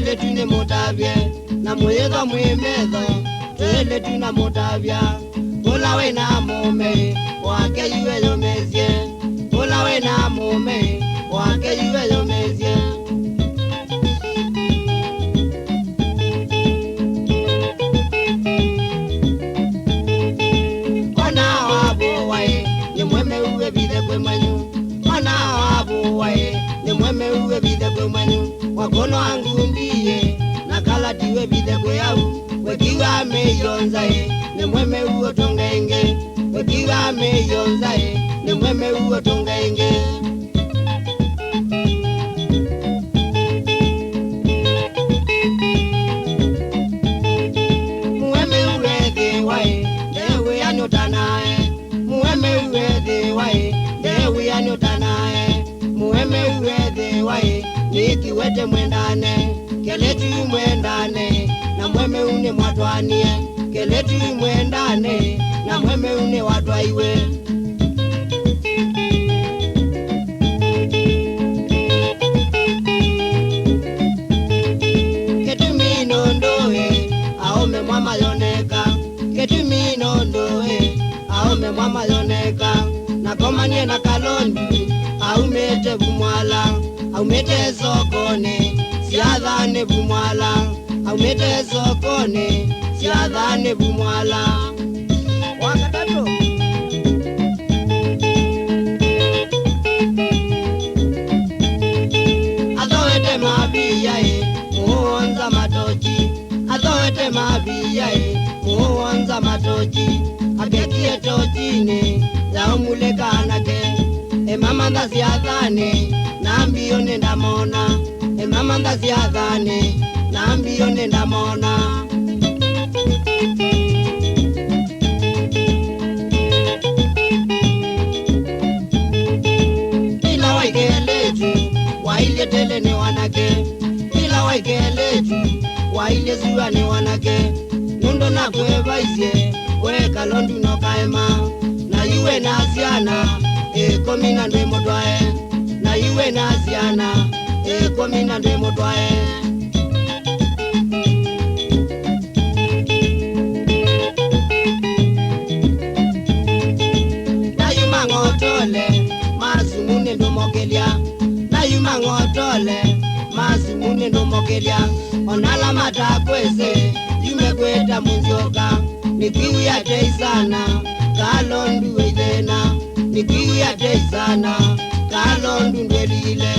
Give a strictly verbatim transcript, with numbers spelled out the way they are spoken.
Twĩlĩtu nĩ mũtavye, na mũyĩthwa mwĩ metho, twĩlĩtu na mũtavya. Ũla wĩ na mũũme wake yu eyũmĩsye, ũla wĩ na mũũme wake yu eyũmĩsye. Ona wavũwaĩ, nĩ mwemeu ĩvithe kwĩ mwenyu. Ona wavũwaĩ, nĩ mwemeu ĩvithe kwĩ mwenyu. Wakũnwa ngundiĩ, na kalati wĩvithe kwĩ au. Wĩkiwa mĩio nzaĩ, nĩ mwemeu ũtũnge ĩngĩ. Wĩkiwa mĩio nzaĩ, nĩ mwemeu ũtũnge ĩngĩ. Mũemeu ethĩwa ĩ, nde wĩa nĩ ũtanae. Mũemeu ethĩwa ĩ, nde wĩa nĩ ũtanae. Mũemeu ethĩwa ĩ, nĩkĩ we ũtemwendane. Kelĩtu mwendane, na mũemeu nĩ mwatwanie. Kelĩtu mwendane, na mũemeu nĩ watwaiwe. Kĩtumi nũndũ ĩ, aũme mwamayoneka. Kĩtumi nũndũ ĩ, aũme mwamayoneka. Nakomanie na Kalondu, aumĩte Vumwala. Aumĩte sokonĩ, siathanĩ Vumwala. Aumĩte sokonĩ, siathanĩ Vumwala. Wakatatũ. Athoete maviaĩ, mũũonza matoki. Athoete maviaĩ, mũũonza matoki. Akekie tokinĩ, yaũmulĩka anake. Emamantha siathanĩ, na mbio nĩndamona. Emamantha siathanĩ, na mbio nĩndamona. Kĩla waĩ kelĩtu, wailye tele nĩ wanake. Kĩla waĩ kelĩtu, wailye sua nĩ wanake. Nũndũ nakwĩvaisye, we Kalondu no kaema. Na yu wĩ na syana ĩkũmi na ndwĩ mũtwae. Na yu wĩ na syana ĩkũmi na ndwĩ mũtwae. Na yu mang'otole masumu nĩndũmokĩlya. Na yu mang'otole masumu nĩndũmokĩlya. Ona ala matakwĩsĩ, yu mekwĩta mũnzyoka. Nĩkwĩw'a tei sana, Kalondu wĩ thĩna. Nĩkwĩw'a tei sana, Kalondu ndwĩlile.